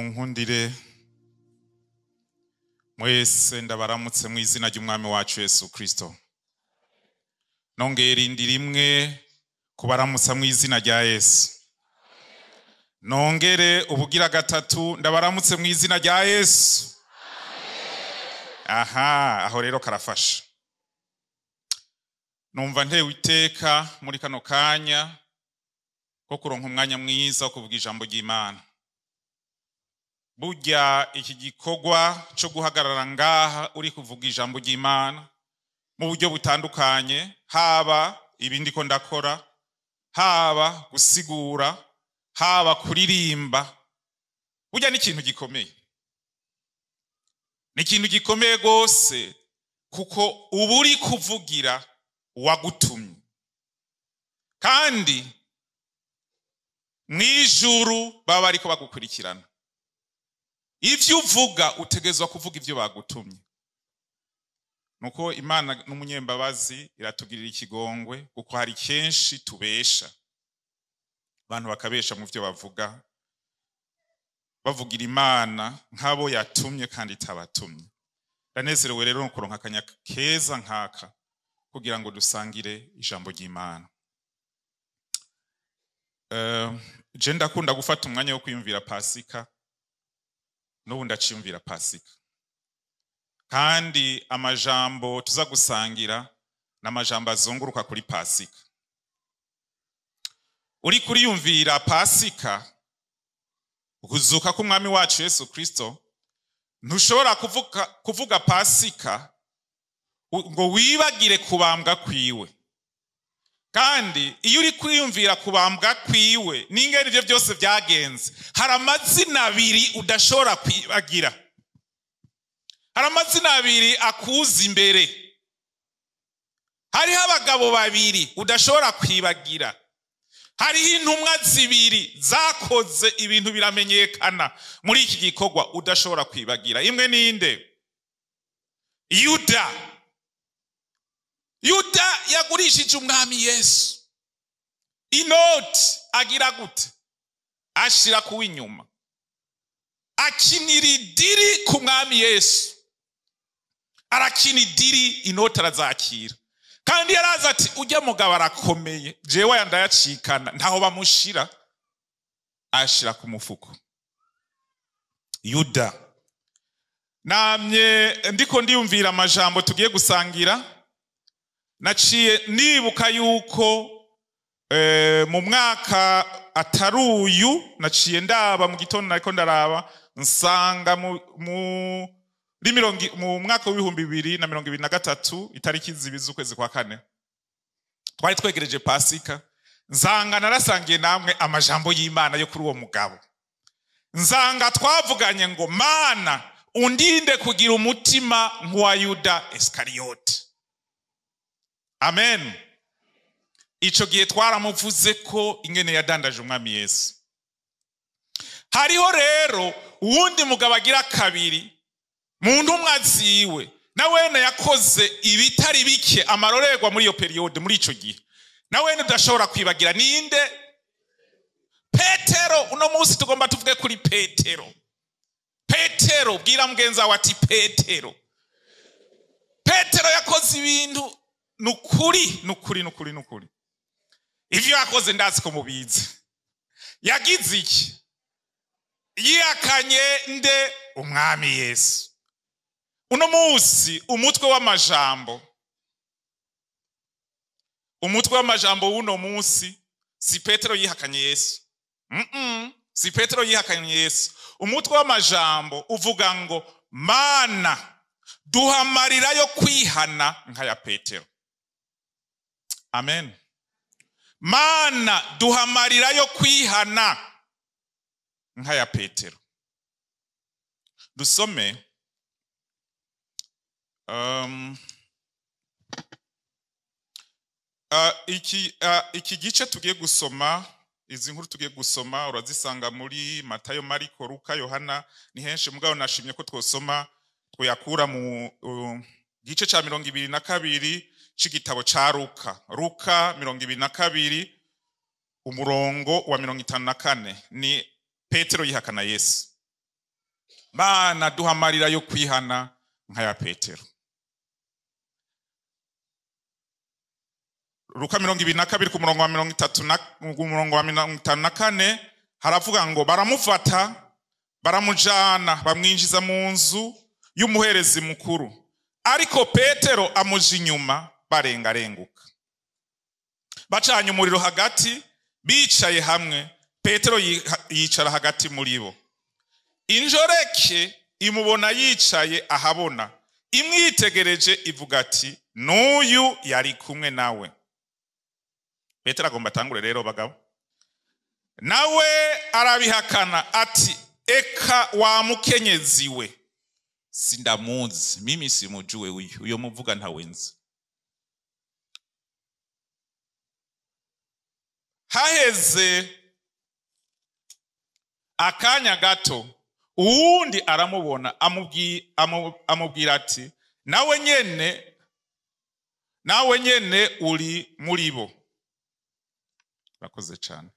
Munkundire mwese ndabaramutse mu izina ry'Umwami wacu Yesu Kristo. Nongera indi rimwe kubaramutsa mu izina rya Yesu. Nongere ubugira gatatu ndabaramutse mu izina rya Yesu. Aha, aho rero karafasha. Numva ntewe iteka muri kano kanya ko kuronka umwanya mwiza wo kuvuga ijambo ry'Imana. Burya iki gikorwa cyo guhagarara ngaha uri kuvuga ijambo ry'Imana mu buryo butandukanye, haba ibindi ko ndakora, haba gusigura, haba kuririmba, burya ni ikintu gikomeye. Ni ikintu gikomeye gose, kuko uba uri kuvugira uwagutumye. Kandi mwijuru baba bariko bagukurikirana. Ivyo uvuga utegezwa kuvuga ivyo bagutumye. Nuko Imana n'umunyembabazi iratugirira ikigongwe, kuko hari kenshi tubesha. Abantu bakabesha mu vyo bavuga, bavugira Imana nk'abo yatumye kandi itabatumye. Ndanezerewe rero kuronka akanya keza nkaka kugira ngo dusangire ijambo ry'Imana. Je ndakunda gufata umwanya wo kwiyumvira Pasika. N'ubu ndaciyumvira Pasika. Kandi amajambo tuza gusangira n'amajambo azunguruka kuri Pasika. Uri kuriyumvira Pasika, ukuzuka k'Umwami wacu Yesu Kristo, ntushobora kuvuga Pasika ngo wibagire kubambwa kwiwe. Kandi iyo uri kwiyumvira kubambwa kwiwe n'ingene ivyo byose byagenze, hari amazina abiri udashobora kwibagira. Hari amazina abiri akuza imbere. Hariho abagabo babiri udashobora kwibagira. Hariho intumwa zibiri zakoze ibintu biramenyekana muri iki gikorwa udashobora kwibagira. Imwe ninde? Yuda. Yuda yagurishije Umwami Yesu. Inoti agira gute? Ashira kuwa inyuma. Akinira idiri ku Mwami Yesu. Arakina idiri, inoti arazakira. Kandi yaraza ati ujya mugabo arakomeye, jewe aya ndayacikana, ntaho bamushira, ashira ku mufuko. Yuda. Namye ndiko ndiyumvira amajambo tugiye gusangira, naciye nibuka yuko mu mwaka ataruyu, naciye ndaba mu gitondo nariko ndaraba, nsanga mu mwaka w'ibihumbi bibiri na mirongo ibiri na gatatu, itariki zibiri z'ukwezi kwa kane, twari twegereje Pasika. Nzanga narasangiye namwe amajambo y'Imana yo kuri uwo mugabo. Nzanga twavuganye ngo Mana undinde kugira umutima nk'uwa Yuda Iskariyoti. Amen. Ico gihe twaramuvuze ko ingene yadandaje Umwami Yesu. Hariho rero uwundi mugabo agira kabiri mu ntumwa ziwe, na wene yakoze ibitari bike amarorerwa muri iyo periode, muri ico gihe. Na wene udashobora kwibagira ninde? Petero. Uno munsi tugomba tuvuge kuri Petero. Petero, bwira mugenzi wawe ati Petero. Petero yakoze ibintu nukuri, nukuri, nukuri, nukuri. Ivyo yakoze ndazi ko mubizi. Yagize iki? Yihakanye nde? Umwami Yesu. Uno munsi umutwe w'amajambo w'uno munsi si Petero yihakanye Yesu. Si Petero yihakanye Yesu. Umutwe w'amajambo uvuga ngo Mana duhamarira yo kwihana nka ya Petero. Amen. Mana duhamarira yo kwihana nka ya Petero. Dusome iki gice tugiye gusoma, izi nkuru tugiye gusoma urazisanga muri Matayo, Mariko, Luka, Yohana, ni henshi, mugabo nashimye ko twosoma twayakura mu gice ca 22 c'igitabo ca Luka. Luka 22 umurongo wa 54 ni Petero yihakana Yesu. Mana duha amarira yo kwihana nk'aya Petero. Luka 22 ku murongo wa 30 na ku murongo wa 54 haravuga ngo baramufata baramujana bamwinjiza mu nzu y'umuherezi mukuru, ariko Petero amuja inyuma barengarenguka. Bacanye umuriro hagati bicaye hamwe, Petero yicara hagati muri bo. Injoreke imubona yicaye ahabona, imwitegereje ivuga ati n'uyu yari kumwe nawe. Petero agomba atangure rero bagabo. Nawe arabihakana ati eka wa mukenyezi we, sindamuzi, mimi simujue uyu, uyo muvuga ntawenzi. Haheze akanya gato uwundi aramubona amubwira ati nawe nyene uri muri bo. Rakoze cyane.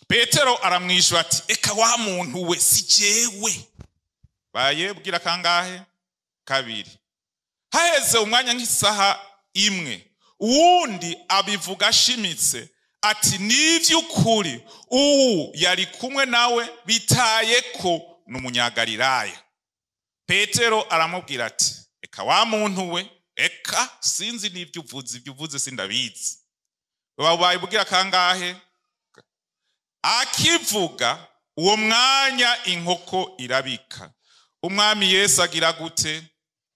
Petero aramwishyura ati eka wa muntu we si jewe. Baye bwira kangahe? Kabiri. Haheze umwanya nk'isaha imwe uwundi abivuga ashimitse ati nivy'ukuri uwu yari kumwe nawe bitaye ko n'umunyagalilaya. Petero aramubwira ati eka wa muntu we, eka sinzi n'ibyo uvuze, ibyo uvuze sindabizi. Babaye bwira kangahe? Akivuga uwo mwanya inkoko irabika. Umwami Yesu agira gute?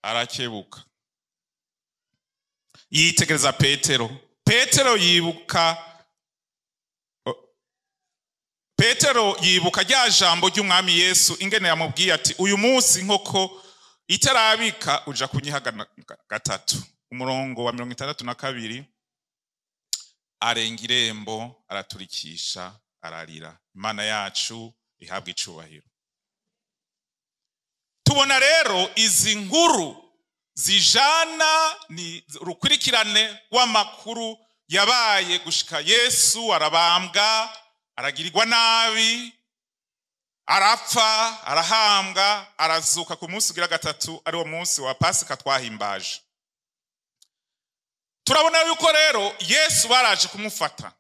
Arakebuka. Yitegereza Petero. Petero yibuka rya jambo ry'umwami Yesu ingene yamubwiye ati uyu munsi inkoko itarabika uja kunyihaga gatatu. Umurongo wa 62 arenga irembo araturikisha ararira. Imana yacu ihabwa icubahiro. Tubona rero izi nkuru zijana ni rukurikirane rw'amakuru yabaye gushika Yesu arabambwa, aragirirwa nabi, arapfa, arahambwa, arazuka ku munsi ugira gatatu, ari wo munsi wa Pasika twahimbaje. Turabona yuko rero Yesu baraje kumufata,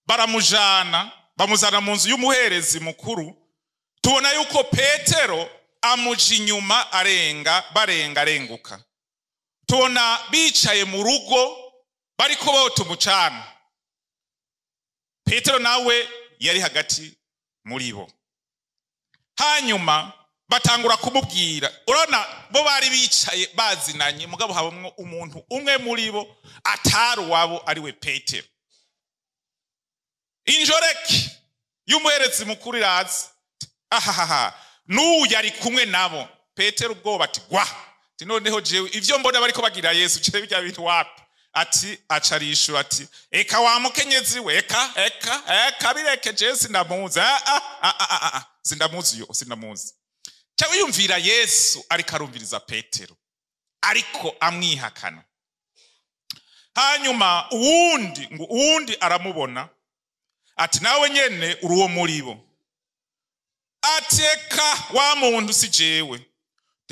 baramujana, bamuzana mu nzu y'umuherezi mukuru. Tubona yuko Petero amuja inyuma arenga barenga arenguka. Tubona bicaye mu rugo bariko bota umucana. Petero nawe yari hagati muri bo. Hanyuma batangura kumubwira. Urabona bo bari bicaye bazinanye, mugabo habamwo umuntu umwe muri bo atari wabo, ari we Petero. Injoreke y'umuherezi mukuru iraza, ahahaha, n'uyu yari kumwe nabo. Petero ubwoba ati gwa, ati noneho jewe ivyo mbona bariko bagira Yesu jewe bya bintu wapi? Ati acarishura ati eka wa mukenyezi we, eka eka eka bireke jewe sindamuzi, sindamuzi yo, sindamuzi. Cyangwa yumvira Yesu ariko arumviriza Petero ariko amwihakana. Hanyuma uwundi ngo uwundi aramubona ati nawe nyene uri uwo muri bo. Ateka wa muntu si jewe.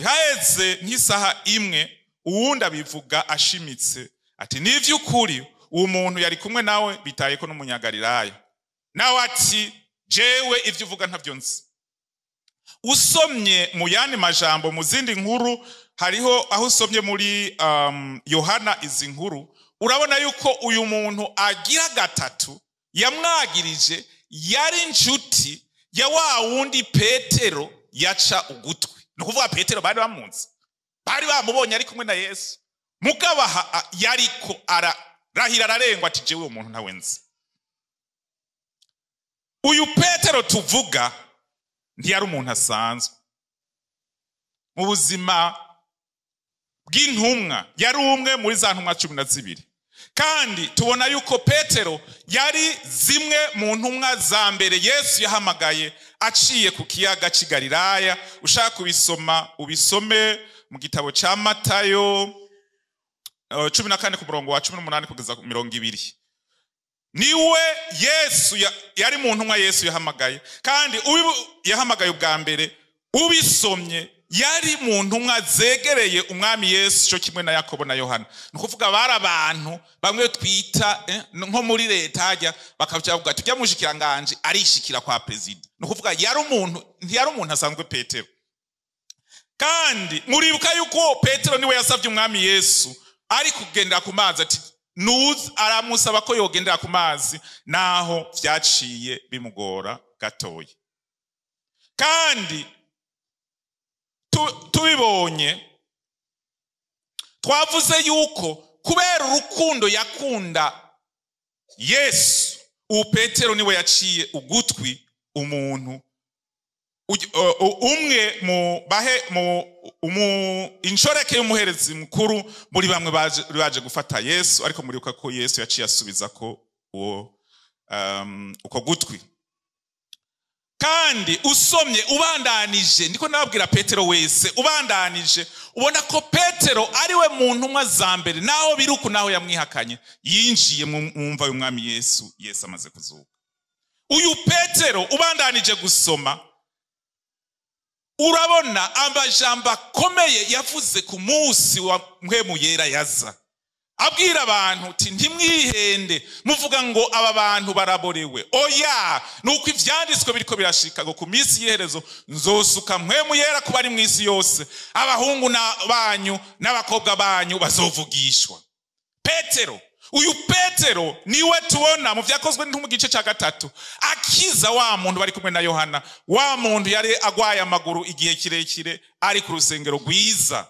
Haheze nk'isaha imwe uwundi abivuga ashimitse ati nivy'ukuri uwo muntu yari kumwe nawe bitaye ko n'umunyagalilaya. Nawe ati jewe ivyo uvuga ntavyo nzi. Usomye mu yandi majambo mu zindi nkuru, hariho aho usomye muri Yohana izi nkuru, urabona yuko uyu muntu agira gatatu yamwagirije yari inshuti ya wa wundi Petero yaca ugutwi. Ni ukuvuga Petero bari bamunzi, bari bamubonye ari kumwe na Yesu, mugabo yariko ararahira ararengwa ati jewe uwo muntu ntawe nzi. Uyu Petero tuvuga ntiyari umuntu asanzwe mu buzima bw'intumwa, yari umwe muri za ntumwa 12. Kandi tubona yuko Petero yari zimwe mu ntumwa za mbere Yesu yahamagaye aciye ku kiyaga cy'i Galilaya. Ushaka kubisoma ubisome mu gitabo cya Matayo 14 ku murongo wa 18 kugeza ku 20. Niwe Yesu yari mu ntumwa Yesu yahamagaye, kandi yahamagaye ubwa mbere ubisomye yari mu ntumwa zegereye umwami Yesu cyo kimwe na Yakobo na Yohana. Ni ukuvuga bari abantu bamwe twita nko muri leta hajya bakavuga tujya mushikiranganje arishikira kwa president. Ni ukuvuga yari umuntu, ntiyari umuntu asanzwe Petero. Kandi muribuka yuko Petero niwe yasavye umwami Yesu ari kugendera ku mazi, ati nuzi, aramusaba ko yogendera ku mazi, naho vyaciye bimugora gatoya. Kandi tubibonye twavuze yuko kubera urukundo yakunda Yesu, ubu Petero niwe yaciye ugutwi umuntu umwe mu bahe mu inshoreke y'umuherezi mukuru muri bamwe baje gufata Yesu, ariko muribuka ko Yesu yaciye asubiza ko uwo uko gutwi. Kandi usomye ubandanije, ndiko nababwira Petero wese ubandanije, ubona ko Petero ariwe mu ntumwa za mbere, naho biruku naho yamwihakanye, yinjiye mu mva y'umwami Yesu, Yesu amaze kuzuka. Uyu Petero ubandanije gusoma, urabona amajambo akomeye yavuze ku munsi wa Mpwemu Yera yaza, abwira abantu ati ntimwihende muvuga ngo aba bantu baraborewe. Oya, nuko ivyanditswe biriko birashika ngo ku minsi y'iherezo nzosuka Mpwemu Yera kuba ari mw'isi yose, abahungu na banyu n'abakobwa banyu bazovugishwa. Petero, uyu Petero niwe tubona mu vyakozwe mu gice ca 3 akiza wa muntu bari kumwe na Yohana, wa muntu yari agwaye amaguru igihe kirekire ari ku rusengero rwiza.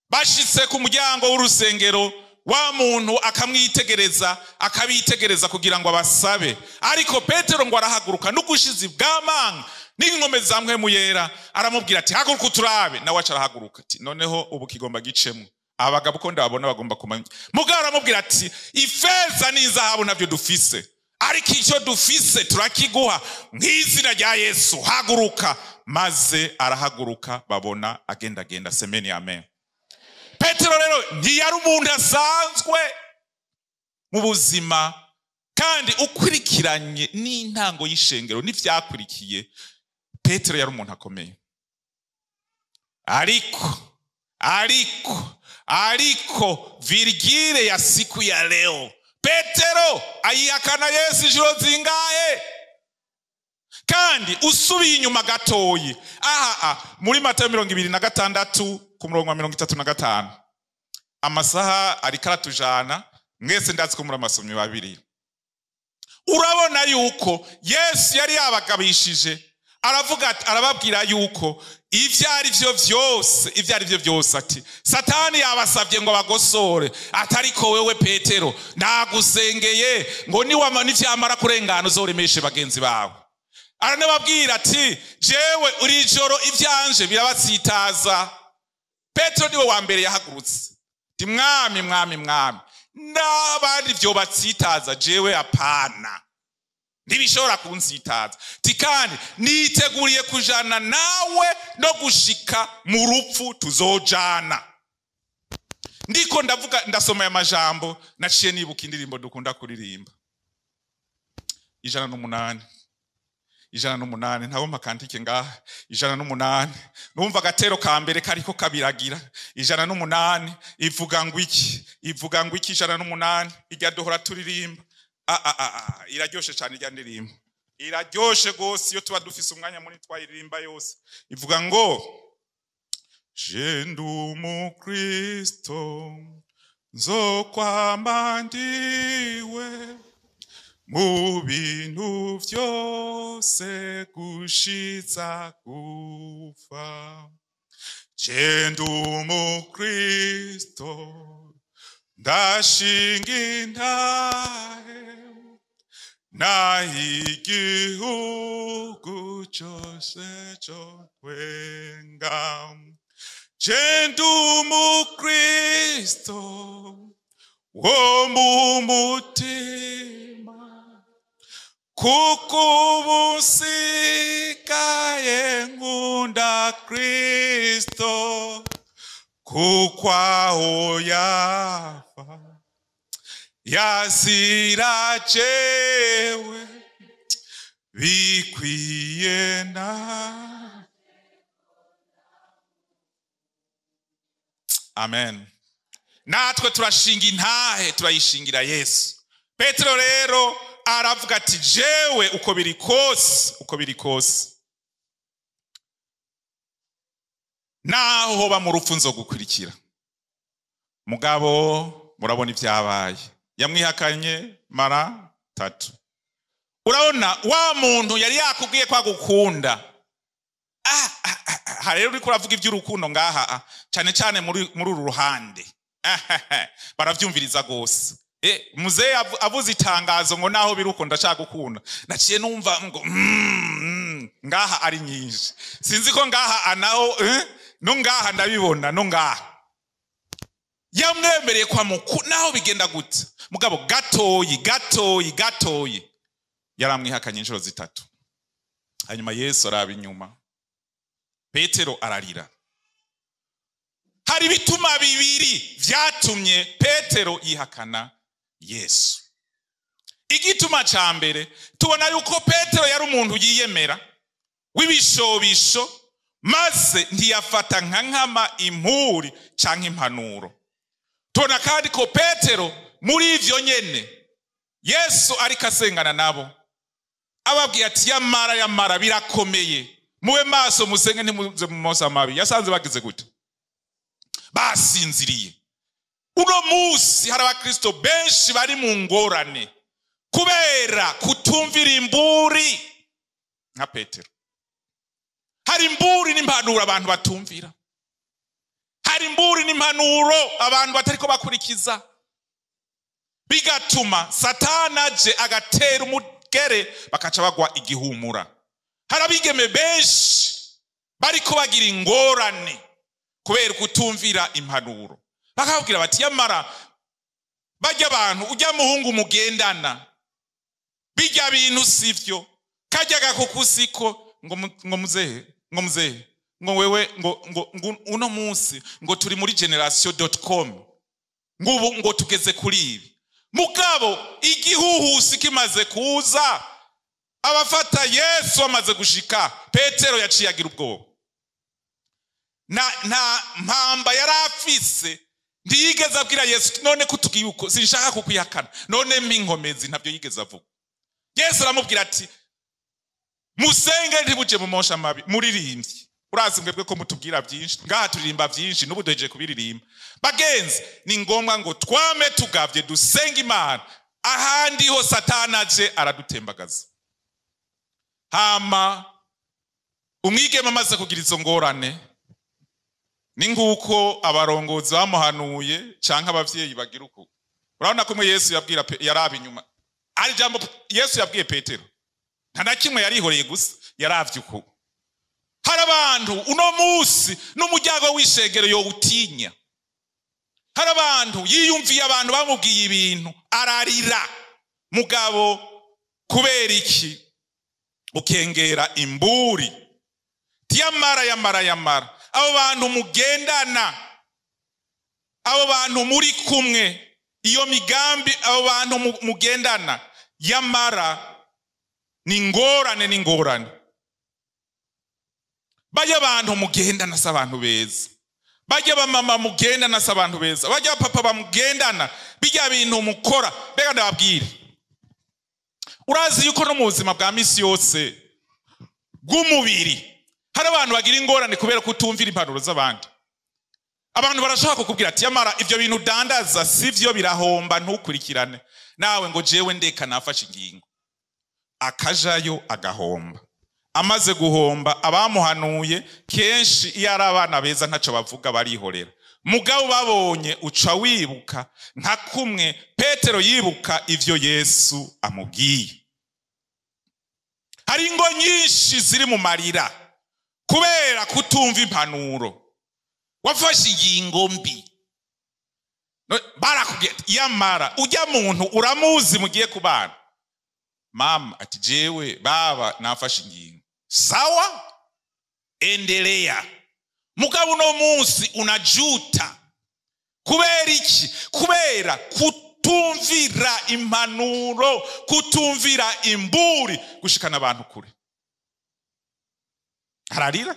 Bashitse ku muryango w'urusengero, wa muntu akamwitegereza, akabitegereza kugira ngo abasabe, ariko Petero ngo arahaguruka n'ugushizi bw'amanga n'inkombe za Mpwemu Yera, aramubwira ati haguruka uturabe. Nawe aca arahaguruka ati noneho ubu kigomba gicemwo, abagabo ko ndababona bagomba kumenya. Mugabo aramubwira ati ifeza n'izahabu navyo dufise, ariko icyo dufise turakiguha mw'izina rya Yesu, haguruka. Maze arahaguruka, babona agendagenda. Semeni amen. Petero rero ntiyari umuntu asanzwe mu buzima, kandi ukurikiranye n'intango y'ishengero n'ivyakurikiye, Petero yari umuntu akomeye. Ariko virgile ya siku ya leo, Petero ayihakana Yesu inshuro zingahe? Kandi usubiye inyuma gatoyi, aha muri Matayo 26 ku murongo wa 35, amasaha ariko aratujana, mwese ndazi ko muri amasomyi babiri. Urabona yuko Yesu yari yabagabishije, aravuga, arababwira yuko ivyo ari vyo vyose, ivyo ari vyo vyose, ati Satani yabasavye ngo abagosore, atariko wewe Petero ndagusengeye ngo nivyamara kurengana uzoremeshe bagenzi bawe. Aranababwira ati jewe uri joro ivyanje birabatsitaza. Petero niwe wa mbere yahagurutse ati mwami mwami mwami, n'abandi vyo batsitaza jewe apana, ntibishobora kunsitaza. Ti kandi niteguriye kujana nawe no gushika mu rupfu tuzojana. Ndiko ndavuga, ndasoma aya majambo, naciye nibuka indirimbo dukunda kuririmba 108, 108, ntawo makantike ngaha 108. Numva agatero ka mbere kariko kabiragira 108, ivuga ngo iki, ivuga ngo iki 108, ijya duhora turirimba. Iraryoshe cyane ijya ndirimbo, iraryoshe gose iyo tuba dufise umwanya muri twayiririmba yose. Ivuga ngo je ndi umukristo nzokwama ndiwe mu bintu vyose gushitsa kufa. Je ndi umukristo ndashinga intahe naho igihugu cose cotwenga. Je ndi umukristo wo mu mutima, kuko ubu nsigaye nkunda Kristo, kuko aho yafa Yazira jewe bikwiye na. Amen. Natwe turashinga intahe, turayishingira Yesu. Petero rero aravuga ati jewe uko biri kose, uko biri kose, naho hoba mu rupfu nzogukurikira. Mugabo murabona ibyabaye, yamwihakanye mara tatu. Urabona wa muntu yari yakubwiye ko agukunda. Rero uriko uravuga iby'urukundo ngaha cyane cyane muri uru ruhande baravyumviriza gose. Muzehe avuze itangazo ngo naho biruko ndashaka gukunda, naciye numva ngo ngaha ari nyinshi, sinzi ko ngaha anaho no ngaha ndabibona, no ngaha yamwemereye kwa muku naho bigenda gute. Mugabo gatoyi gatoyi gatoyi yaramwihakanye inshuro zitatu. Hanyuma Yesu araba inyuma, Petero ararira. Hari ibituma bibiri vyatumye Petero yihakana Yesu. Igituma ca mbere, tubona yuko Petero yari umuntu yiyemera w'ibishobisho, maze ntiyafata nka nkama impuri canke impanuro. Tubona kandi ko Petero muri ivyo nyene Yesu ariko asengana nabo, ababwiye ati yamara yamara birakomeye, mube maso musenge ntimuze mu maso amabi. Yasanze bagize gute? Basinziriye. Uno munsi hari abakristo benshi bari mu ngorane kubera kutumvira imburi nka Petero. Hari imburi n'impanuro abantu batumvira, hari imburi n'impanuro abantu batariko bakurikiza, bigatuma Satani aje agatera umugere bakaca bagwa igihumura. Hari abigeme benshi bariko bagira ingorane kubera kutumvira impanuro. Bakabwira bati yamara bajya abantu ujya muhungu mugendana bijya bintu sivyo, kajya gakukusiko ngo muzehe, ngo muzehe, ngo wewe ngo uno munsi ngo turi muri generation.com, ngo ngo tugeze kuri ibi. Mugabo igihuhusi kimaze kuza, abafata Yesu amaze gushika, Petero yaciye agira ubwoba. Na mpamba yarafise, ntiyigeze abwira Yesu none kutugiye uko sinshaka kukwihakana, none minkomezi, ntabyo yigeze avuga. Yesu aramubwira ati musenge ntibuje mu mosha mabi, muririmbye. Urazi mwebwe ko mutubwira byinshi, ngaha turirimba byinshi n'ubu duhejeje kubiririmba. Bagenzi, ni ngombwa ngo twame tugavye dusenge Imana, ahandi ho Satani aje aradutembagaza. Hama umwigeme amaze kugira izo ngorane, ni nguko abarongozi bamuhanuye canke abavyeyi bagira uko. Urabona ko Yesu yabwira yaraba inyuma. Ari jambo Yesu yabwiye Petero, nta na kimwe yarihoreye gusa, yaravye uko. Hari abantu uno munsi n'umuryango w'ishengero yo utinya. Hari abantu yiyumviye abantu bamubwiye ibintu ararira. Mugabo kubera iki? Ukengera imburi. Yamara yamara yamara, abo bantu mugendana, abo bantu muri kumwe, iyo migambi abo bantu mugendana, yamara ni ngorane, ni ngorane. Bajya abantu mugendana si abantu beza, bajya bamama mugendana si abantu beza, bajya papa bamugendana, bijya bintu mukora. Mbega ndababwire, urazi yuko no mu buzima bwa misi yose bw'umubiri hari abantu bagira ingorane kubera kutumvira impanuro z'abandi. Abantu barashaka kukubwira ati yamara ivyo bintu udandaza sivyo, birahomba, ntukurikirane. Nawe ngo jewe ndeka nafashe ingingo, akajayo agahomba. Amaze guhomba, abamuhanuye kenshi iyo ari abana beza ntaco bavuga, barihorera. Mugabo babonye uca wibuka nka kumwe Petero yibuka ivyo Yesu amubwiye. Hari ingo nyinshi ziri mu marira kubera kutumva impanuro. Wafashe ingingo mbi, barakubwiye yamara ujya muntu uramuzi mugiye kubana, mama ati jewe baba nafashe ingingo, sawa endelea. Mugabo uno munsi unajuta. Kubera iki? Kubera Kutumvira impanuro, kutumvira imburi, gushikana abantu kure. Ararira,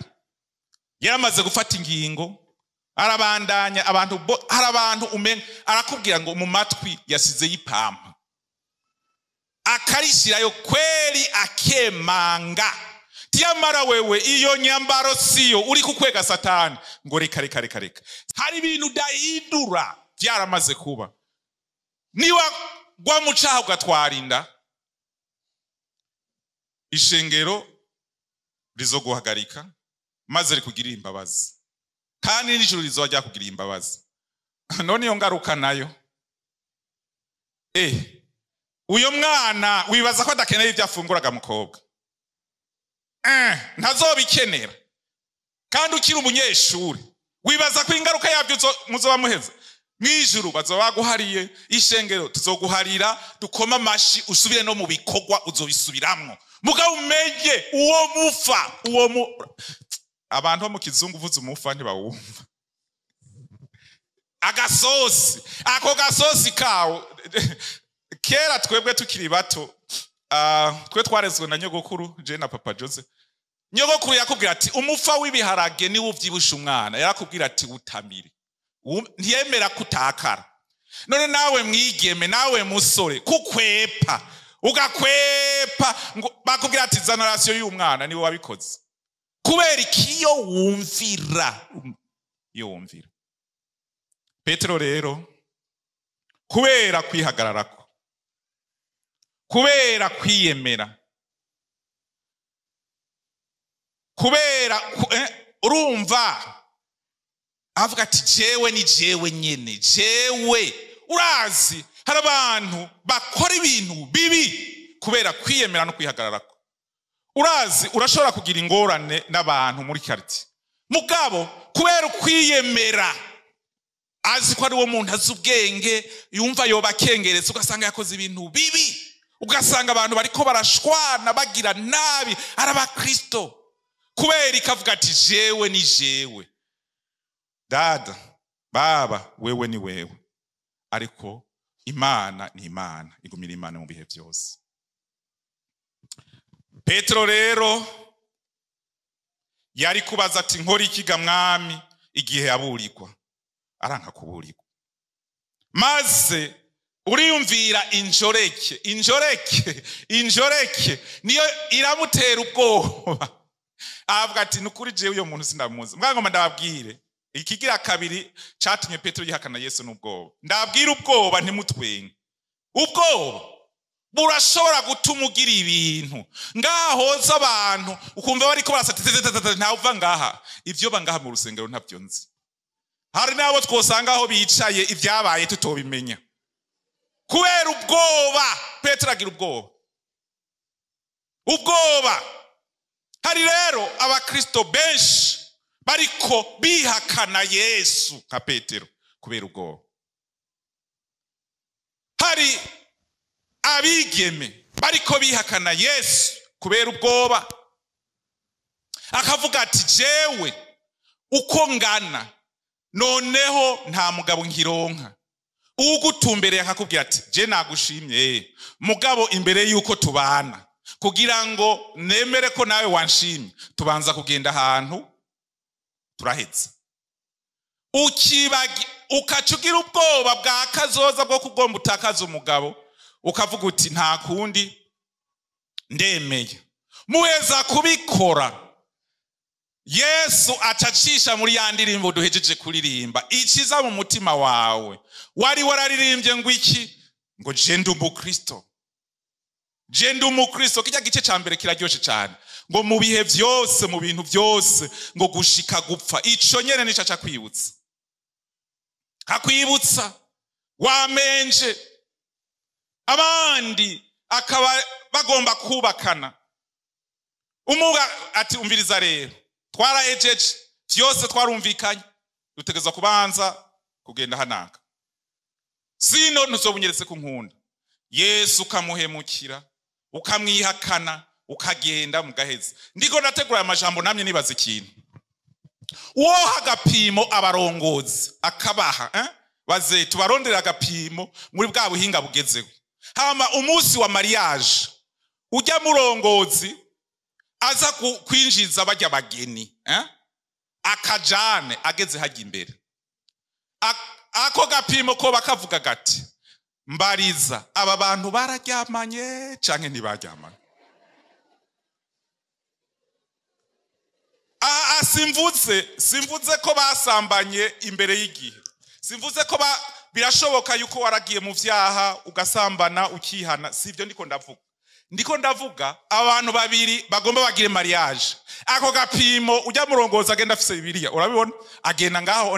yaramaze gufata ingingo, arabandanya abantu, hari abantu umenga arakubwira ngo mu matwi yasize y'ipampa, akarishirayo kweri, akemanga tiyamara wewe iyo nyambaro siyo uri kukwega Satani ngo reka reka reka reka. Hari ibintu udahindura byaramaze kuba. Niba gwa mu caha ugatwara inda, ishengero rizoguhagarika maze rikugirira imbabazi, kandi n'ijuru rizoba ryakugiriye imbabazi. None iyo ngaruka nayo, uyo mwana wibaza ko adakeneye ibyo afunguraga mukobwa, ntazobikenera. Kandi ukiri umunyeshuri wibaza ko ingaruka yabyo muzoba muheza mwijuru, bazoba baguhariye, ishengero tuzoguharira, dukoma amashi, usubire no mu bikorwa uzobisubiramwo. Mugabo umenye uwo mufa, uwo mu abantu bo mu kizungu uvuze umufa ntibawumva. Agasosi, ako gasosi kawo kera twebwe tukiri bato, twe twarezwe na nyogokuru, je na papa Jose. Nyogokuru yakubwira ati umufa w'ibiharage niwo uvyibusha umwana, yarakubwira ati utamire, ntiyemera kutakara. None nawe mwigeme, nawe musore, kukwepa ugakwepa ngo bakubwira ati zana rasiyo y'umwana, niwe wabikoze. Kubera iki? Iyo wumvira, iyo wumvira. Petero rero kubera kwihagararako, kubera kwiyemera, kubera urumva avuga ati jewe ni jewe nyene, jewe. Urazi hari abantu bakora ibintu bibi kubera kwiyemera no kwihagararako. Urazi urashobora kugira ingorane n'abantu muri quartier, mugabo kubera kwiyemera azi ko ari uwo muntu azi ubwenge, yumva yoba akengeretse, ugasanga yakoze ibintu bibi, ugasanga abantu bariko barashwana bagira nabi ari abakristo, kubera ikavuga ati jewe ni jewe, dada baba wewe ni wewe. Ariko Imana ni Imana, igumira Imana mu bihe byose. Petero rero yari kubaza ati nkora iki ga mwami igihe yaburirwa, aranka kuburirwa. Maze uriyumvira injoreke, injoreke, injoreke niyo iramutera ubwoba, avuga ati nukuri jewe uyo muntu sindamuzi. Mbwa ngoma ndababwire ikigira kabiri catumye Petero yihakana Yesu n'ubwoba. Ndabwira ubwoba ntimutwenge. Ubwoba burashobora gutuma ugira ibintu ngaho abantu ukumva bariko barasa ntawe uva ngaha, ivyo bangaha mu rusengero ntavyo nzi. Hari nabo twosanga aho bicaye ibyabaye tutobimenya kubera ubwoba. Petero agira ubwoba, ubwoba. Hari rero abakristo benshi bariko bihakana Yesu nka Petero kubera ubwoba. Hari abigeme bariko bihakana Yesu kubera ubwoba, akavuga ati jewe uko ngana noneho nta mugabo nkironka. Ugutumbereye akakubwira ati je nagushimye mugabo imbere yuko tubana, kugira ngo nemere ko nawe wanshimye tubanza kugenda ahantu turahetse. Ukibagi ukacugira ubwoba bwa kazoza bwo kugomba utakaza umugabo, ukavuga uti nta kundi ndemeye. Muheza kubikora, Yesu acacisha muri ya ndirimbo duhejeje kuririmba, ikiza mu mutima wawe. Wari wararirimbye ngo iki? Ngo je ndi umukristo, je ndi umukristo. Kijya gice ca mbere kiraryoshe cyane, ngo mu bihe byose, mu bintu byose, ngo gushika gupfa. Ico nyene nico aca kwibutsa, akwibutsa wamenje abandi akaba bagomba kubakana. Umuga ati umviriza rero, twarahejeje byose, twarumvikanye, dutegereza kubanza kugenda hanaka, sino ntuzobunyeretse ku nkunda. Yesu ukamuhemukira, ukamwihakana, ukagenda mugaheza. Ndiko ndategura amajambo namye nibaza ikintu, uwoha agapimo abarongozi akabaha, Baze tubarondera agapimo muri bwa buhinga bugezeho. Hama umunsi wa mariage ujya murongozi aza kwinjiza bajya bageni, akajane ageze hajya imbere. Ako gapimo ko bakavuga gati mbariza aba bantu bararyamanye canke ntibaryamanye. Simvuze ko basambanye imbere y'igihe. Simvuze ko birashoboka yuko waragiye mu vyaha ugasambana ukihana, sivyo ndiko ndavuga. Ndiko ndavuga abantu babiri bagomba bagire mariage. Ako gapimo ujya murongoza agenda afise Bibiliya, urabibona? Agenda ngaho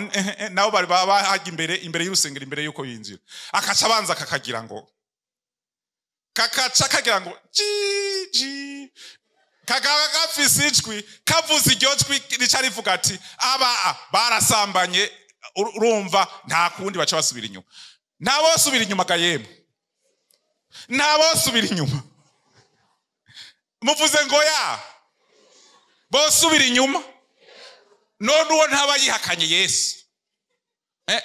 nabo bari bahajya imbere y'urusengero imbere yuko yinjira. Akaca abanza kakagira ngo kakaca kagira ngo ji kagaba gafise ijwi kavuze iryo jwi rica rivuga ati aba barasambanye, urumva nta kundi baca basubira inyuma. Nta bosubira inyuma gayemwe. Nta bosubira inyuma. Muvuze ngo ya bosubira inyuma. None uwo ntaba yihakanye Yesu.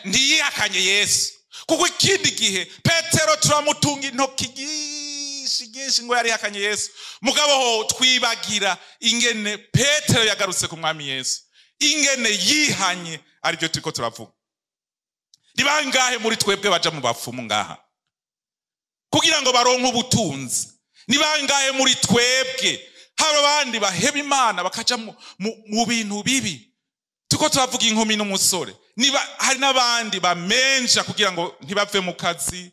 Ntiyihakanye Yesu. Kuko ikindi gihe Petero turamutunga intoki nyinshi ngo yari yihakanye Yesu. Mugabo ho twibagira ingene Petero yagarutse ku mwami Yesu. Ingene yihanye aribyo turiko turavuga. Ni bangahe muri twebwe baja mu bapfumu ngaha kugira ngo baronke ubutunzi? Ni bangahe muri twebwe hari abandi baheba Imana bakaja mu bintu bibi? Tuko turavuga inkumi n'umusore. Niba hari n'abandi bamenja kugira ngo ntibave mu kazi,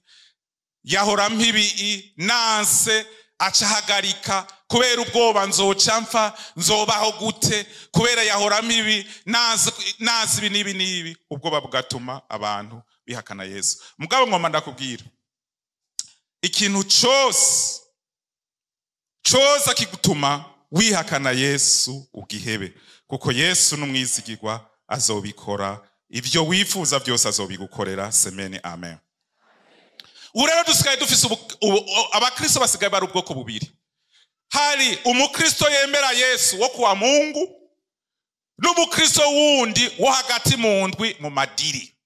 yahora mpibi nanse acahagarika kubera ubwoba nzoca mfa nzobaho gute, kubera yahora mpibi nanse ibi n'ibi n'ibi. Ubwoba bugatuma abantu bihakana Yesu. Mugabo ngoma ndakubwira ikintu cyose coza kigutuma wihakana Yesu ugihebe, kuko Yesu n'umwizigirwa azobikora. Ivyo wifuza byose azobigukorera. Semeni amen. Ubu rero dusigaye dufise abakristo basigaye bari ubwoko bubiri. Hari umukristo yemera Yesu wo kuwa Mungu n'umukristo wundi wo hagati mu ndwi mu madiri.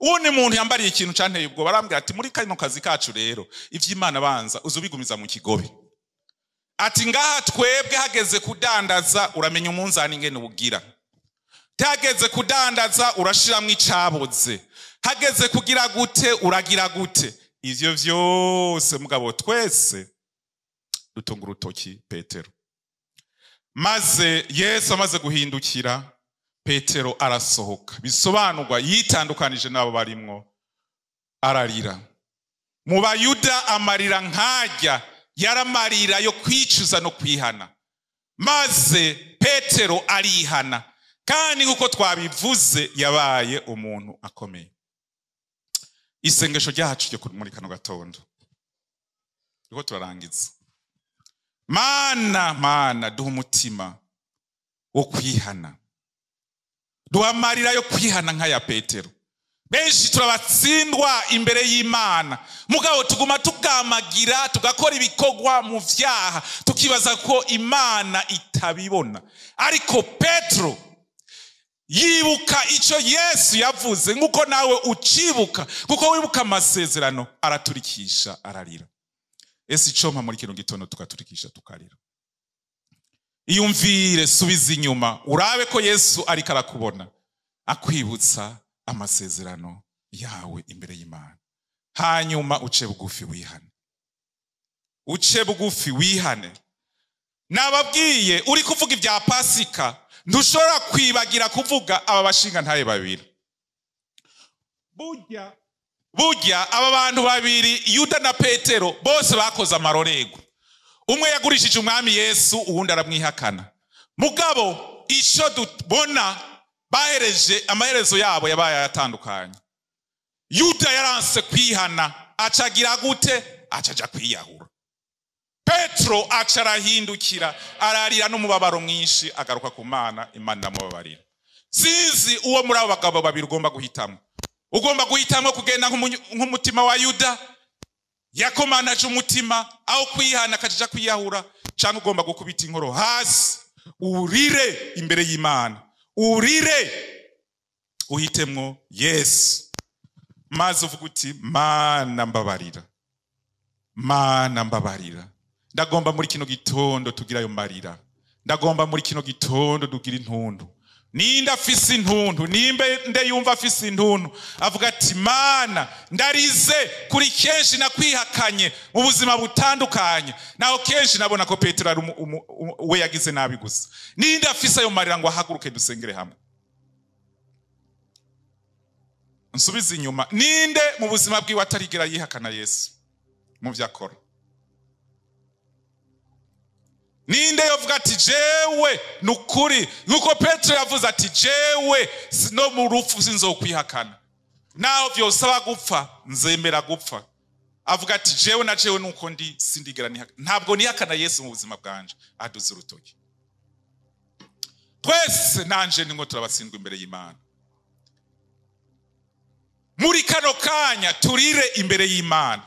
Uwo muntu yambariye ikintu canteye ubwo barambwira ati muri kano kazi kacu rero ivy'Imana banza uzubigumiza mu kigobe. Ati ngaha twebwe hageze kudandaza uramenya umunzani ingene ubugira. Hageze kudandaza urashiramwo icaboze. Hageze kugira gute uragira gute. Ivyo vyose mugabo twese dutunga urutoki Petero. Maze Yesu amaze guhindukira Petero arasohoka. Bisobanurwa yitandukanije n'abo barimwo ararira. Mu Bayuda amarira nkajya yaramarira yo kwicuza no kwihana. Maze Petero arihana. Kandi nkuko twabivuze yabaye umuntu akomeye. Isengesho ryacu ryo muri kano gatondo riko turarangiza. Mana duha umutima wo kwihana. Duha amarira yo kwihana nk'aya Petero. Benshi turabatsindwa imbere y'Imana, mugabo tuguma tugamagira tugakora ibikogwa mu vyaha tukibaza ko Imana itabibona. Ariko Petero yibuka ico Yesu yavuze, nkuko nawe ucibuka, kuko wibuka amasezerano, araturikisha ararira. Ese icompa muri kino gitondo tukaturikisha tukarira. Iyumvire, subiza inyuma urabe ko Yesu ariko arakubona, akwibutsa amasezerano yawe imbere y'Imana. Hanyuma uce bugufi wihane. Uce bugufi wihane. Nababwiye uri kuvuga ibya Pasika ntushobora kwibagira kuvuga aba bashinga ntaye babiri. Burya aba bantu babiri Yuda na Petero bose bakoze amarorego. Umwe yagurishije umwami Yesu uwundi aramwihakana. Mugabo ico dubona bahereje amaherezo yabo yabaye atandukanye. Yuda yaranse kwihana, acagira gute? Acaja kwiyahura. Petro acarahindukira ararira n'umubabaro mwinshi, agaruka ku Mana, Imana iramubabarira. Sinzi uwo muri abo bagabo babiri ugomba guhitamo. Ugomba guhitamo kugenda nk'umutima wa Yuda yakomanaje umutima aho kwihana akaja kwiyahura, cyangwa ugomba gukubita inkoro hasi urire imbere y'Imana, urire uhitemwo Yesu. Maze uvuga uti Mana mbabarira, Mana mbabarira. Ndagomba muri kino gitondo tugira ayo marira, ndagomba muri kino gitondo tugira intundu. Ninde afise intundu? Nimbe nde yumva afise intundu avuga ati Mana ndarize kuri kenshi nakwihakanye mu buzima butandukanye, naho kenshi nabona ko Petero ari we yagize nabi gusa. Ninde afise ayo marira ngo ahaguruke dusengere hamwe? Nsubize inyuma, ninde mu buzima bwiwe atarigera yihakana Yesu mu vyakora? Ninde yovuga ati jewe nukuri, nkuko Petero yavuze ati jewe no mu rupfu sinzokwihakana, naho vyosaba gupfa nzemera gupfa. Avuga ati jewe na jewe nuko ndi sindigera nihakana, ntabwo nihakana Yesu mu buzima bwanje. Aduze urutoki. Twese nanje ningo turabatsindwa imbere y'Imana. Muri kano kanya turire imbere y'Imana,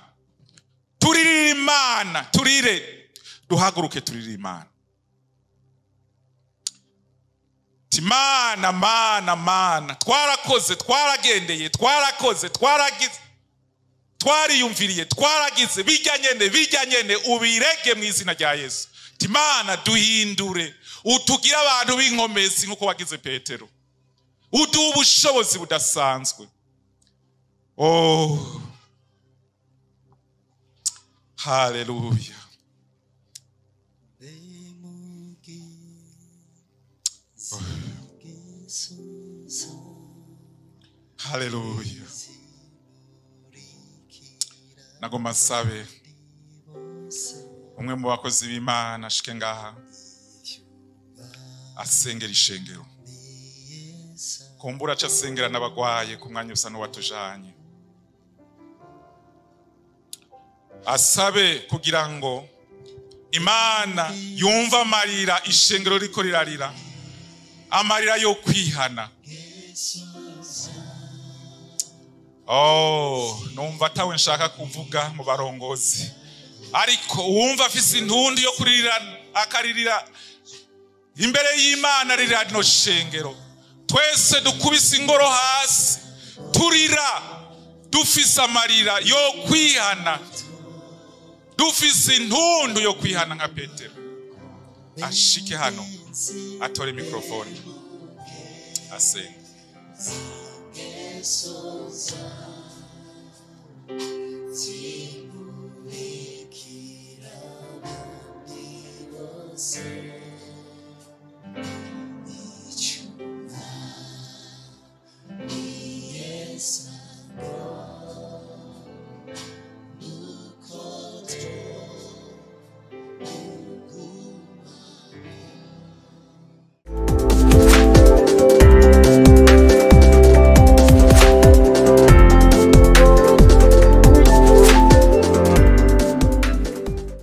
turirire Imana, turire, duhaguruke turire Imana. Timana, mana, mana, twarakoze, twaragendeye, twarakoze, twaragize, twariyumviriye, twaragize, bijya nyene, bijya nyene, ubirege mu izina rya Yesu. Timana duhindure, utugire abantu b'inkomezi nkuko wagize Petero, uduhe ubushobozi budasanzwe. Oh, haleluya. Haleluya. Nagomba nsabe umwe mu bakozi b'Imana ashike ngaha asengera ishengero, kumbura aca asengera n'abagwaye ku mwanya usa n'uwatujanye, asabe kugira ngo Imana yumva amarira ishengero riko rirarira, amarira yo kwihana. Oh, numva atawe nshaka kuvuga mu barongozi, ariko uwumva afise intundu yo kuririra akaririra imbere y'Imana, ririra no shengero. Twese dukubise ingoro hasi turira, dufise amarira yo kwihana, dufise intundu yo kwihana nka Petero. Ashike hano atore mikrofone asenga.